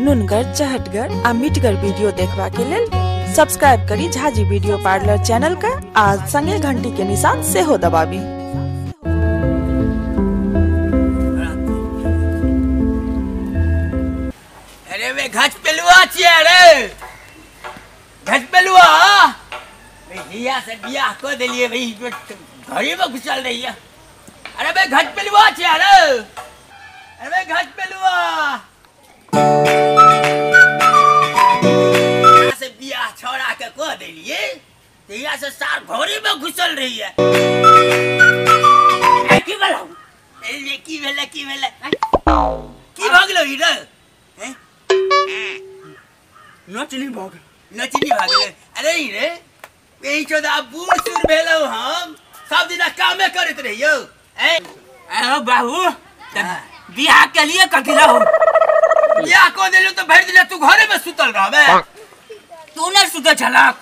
नुनगर चहटगर आ मिठगर वीडियो देखबा के लेल सब्सक्राइब करी झाजी वीडियो पार्लर चैनल का आ संगे घंटी के निशान सेहो दबाबी। अरे वे घच पेलुआ छियै रे, घच पेलुआ भैया से बियाह कर देलिए भाई, घरे में घुसल रही है। अरे बे घच पेलुआ छियै रे, अरे बे घच पेलुआ से बियाह छोड़ा के कह देलिए तहिया से सार घरे में घुसल रही है। की भेलौ ए की भेलै की भेलै की भऽ गेलौ ई रे? नचनी भऽ गेल, नचनी भऽ गेलै। अरे ई रे एहि चौदह बूढ़ सूढ़ भेलौ, हम सब दिना कामे करैत रहियौ। ए बाबू बियाह के लिए कथी रहू? बियाह कऽ देलौ तऽ भरि दिना तू घरे में सुतल रहबे। तू नहि सुतै छलक?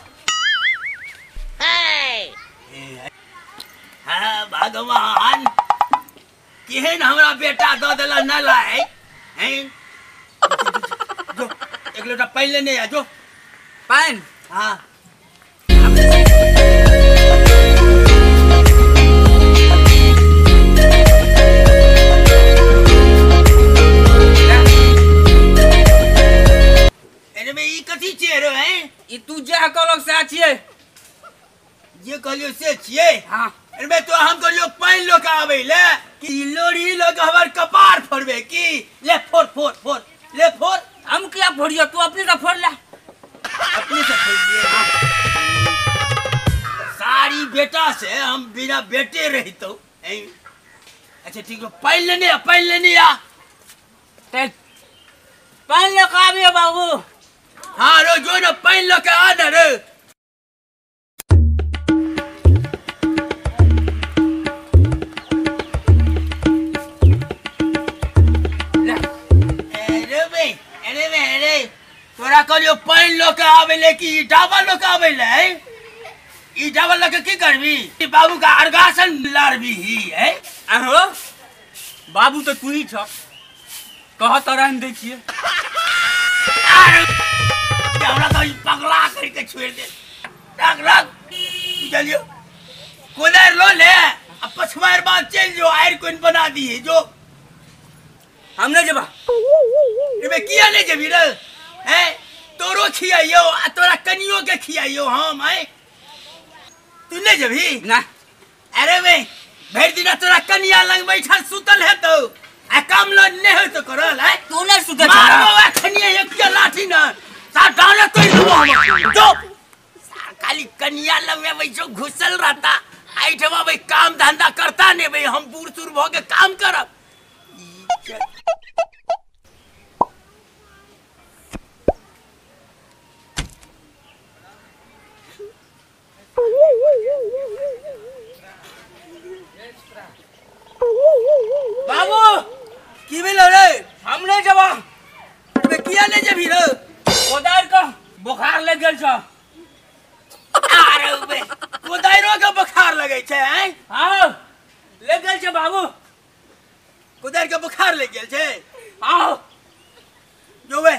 हाँ भगवान केहन हमरा बेटा दऽ देला न लाय। जो एक लोटा पानि लेने आ जो। पानि? हाँ। अरे बे ई कथी छियै रे? हैं ई तू जे कहलक सएह छियै। जे कहलियौ से छियै? हाँ। अरे बे तो हम कहलियौ पानि लऽ कऽ आबै ले कि लोरी लऽ कऽ हमर कपार फोड़बे की? ले फोड़ फोड़ फोड़ ले फोड़। हम क्या फोड़ियो, तू अपने से फोड़ ले। अपने से फोड़ लिए। हाँ। सारी बेटा से हम बिना बेटे रहितौ। अच्छा ठीक है, पानि लेने आ, पानि लेने आ। पानि लऽ कऽ आबियो बाबू। हाँ रो जो ना पानि लऽ कऽ आ ना रे। अरे बे अरे बे अरे तोरा कहलियौ पानि लऽ कऽ आबै ले कि ई डाबा लऽ कऽ आबै ले? ई डाबा लऽ कऽ की करबी? बाबू का अर्गासन लारबी ही है। आहो बाबू तऽ तू ही छ, कह तोरा हम दै छियै। हमरा तो ई पगला करके छोड़ दे। रख रख बुझलियौ, कोदारि लऽ ले आ पछुआरि बाद चलि जो, आरि कोइन बना दिहे जो। हम नहि जेबा। रे किया नहि जेबी रे? हैं तोरो खियाइयौ आ तोरा कनियो के खियाइयौ हम। हैं तू नहि जेबही ना? अरे बे भरि दिना तोरा कनिया लग बैठल सुतल हेतौ आ काम ल नहि होतौ करल। हैं तू नहि सुतै छलक? मारबौ अखनिये एक लाठी न सार डाले तोड़ि देबौ हम। जो खाली कनिया लग में बैठो घुसल रहता, एहिठमा भाई काम धंधा करता नहीं भाई, हम बूढ़ सूढ़ भऽ के काम करब। बाबू की भेलौ रे? हम नहि जेबा। बे किया नहि जेबही रे? कोदारि के बोखार लागि गेल छ। अरे बे कोदारिो के बोखार लगै छै? हैं हाँ लागि गेल छै बाबू। कोदारि के बोखार लागि गेल छै? हाँ। जो बे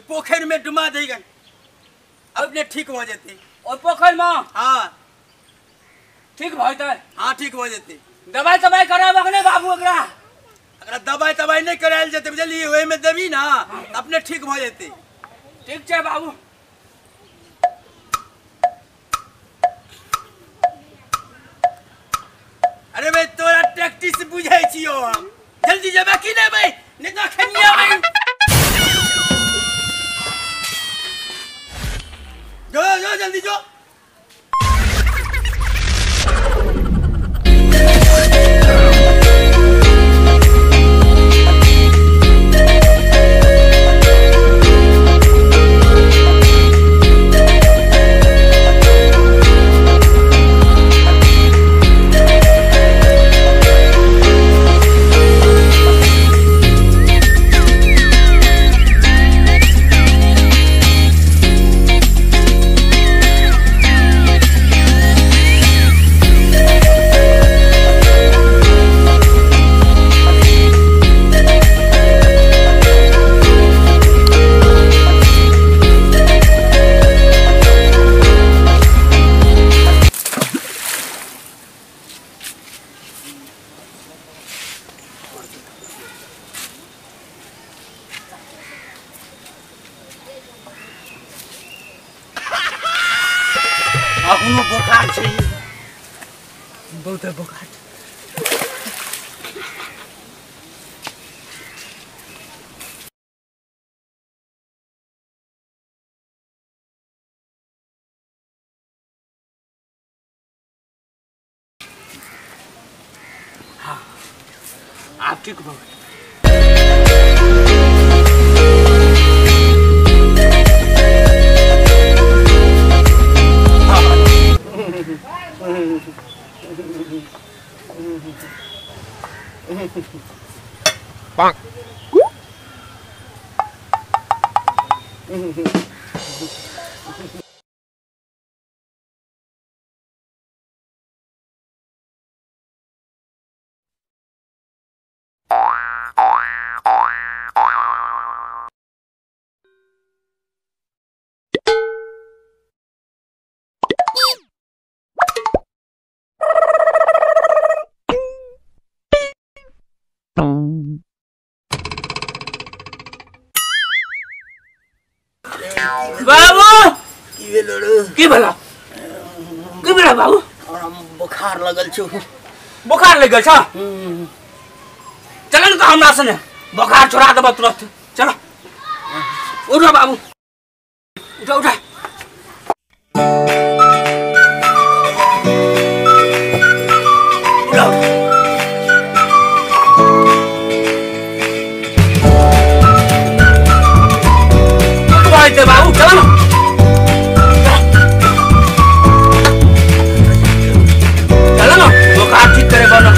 पोखरि में डुमा दही गन, अपने ठीक भऽ जेतै। ओहि पोखरि में? हाँ ठीक भऽ जेतै। हाँ ठीक भऽ जेतै। दवाई तवाई कराबक नहि बाबू एकरा? एकरा दवाई तवाई नहि करायल जेतै बुझलियै, ओहिमे देबही ना अपने ठीक भऽ जेतै। ठीक छै बाबू। अरे भाई तोरा टैक्टिस बुझै छियौ हम, जल्दी जेबै कि नहि भाई? नहि तऽ खनिया भाई। जो जो जल्दी जो। कोनो बोखार छै, बहुत बोखार। हाँ आप ठीक हो। बाबू की भेलो रे? की भेला? की भेला बाबू? हमरा बुखार लगल छौ। बुखार लगल छौ? चल न त हमरा सने बुखार छोड़ा देबो तुरंत। चलो उठो बाबू, उठो उठो। बाबू चलो चलो ना, बुखार ठीक करे बनो।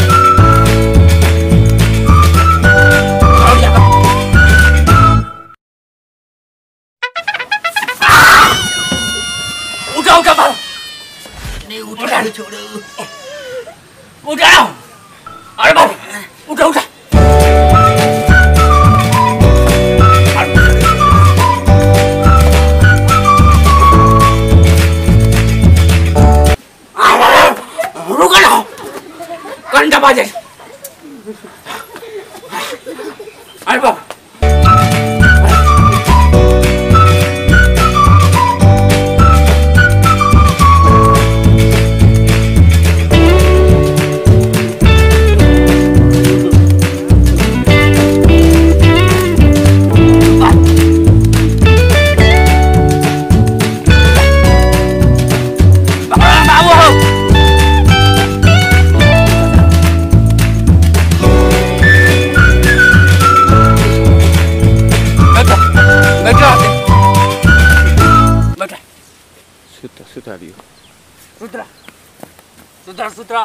उठा उठा बाबू। नहीं उठा, छोड़ो। उठा। अरे बाबू उठा उठा। कंटा बाजे। अरे बाबा सुतरा सुतरा सुतरा।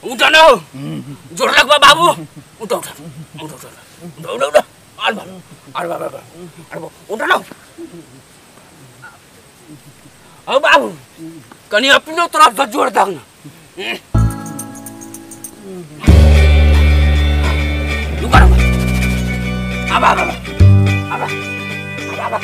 उठा ना, जोर लगवा बाबू। उठो उठो उठो उठो उठो उठो। अरे बाबू अरे बाबू अरे बाबू उठो ना। ओ बाबू कनी अपनो तरफ से जोर दग ना। रुको रुको। अब अब अब अब अब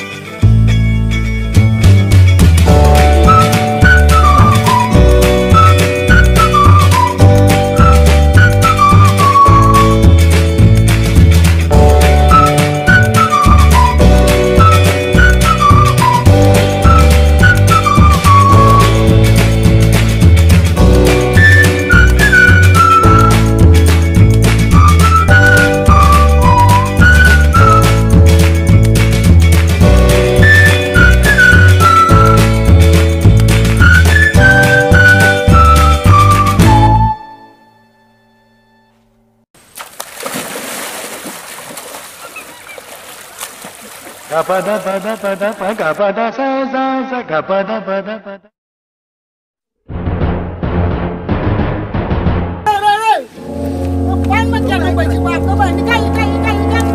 पद पद पद पग पद सा सा सा ग पद पद पद। डुबबै छी बाप के। भाई निकाल निकाल निकाल निकाल।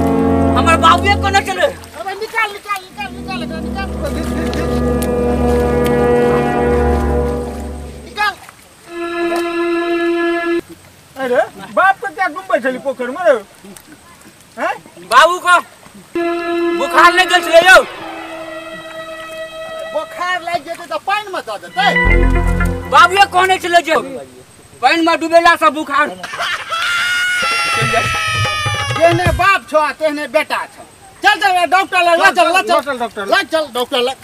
हमर बाबूए कोना चले। अबे निकाल निकाल निकाल निकाल एकरा निकाल निकाल। अरे बाप के क्या डुबबै छली पोखर में रे? हैं बाबू को बुखार लागि गेल छलै यौ। बुखार लागि जेतै तऽ पानि मे दऽ देतै। बाबूए कहने छलै जे पानि मे डुबेला से बुखार। जेहने बाप छौ तेहने बेटा छौ। चल चल डॉक्टर लग चल चल डॉक्टर लग चल डॉक्टर लग।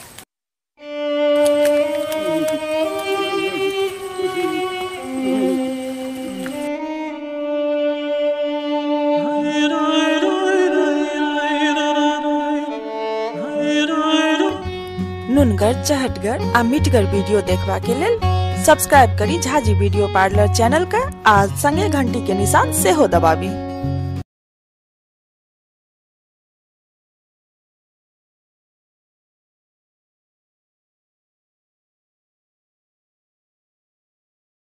नुनगर चहटगर आ मिठगर वीडियो देखबा के लेल सब्सक्राइब करी झाजी वीडियो पार्लर चैनल के आ संगे घंटी के निशान सेहो दबाबी।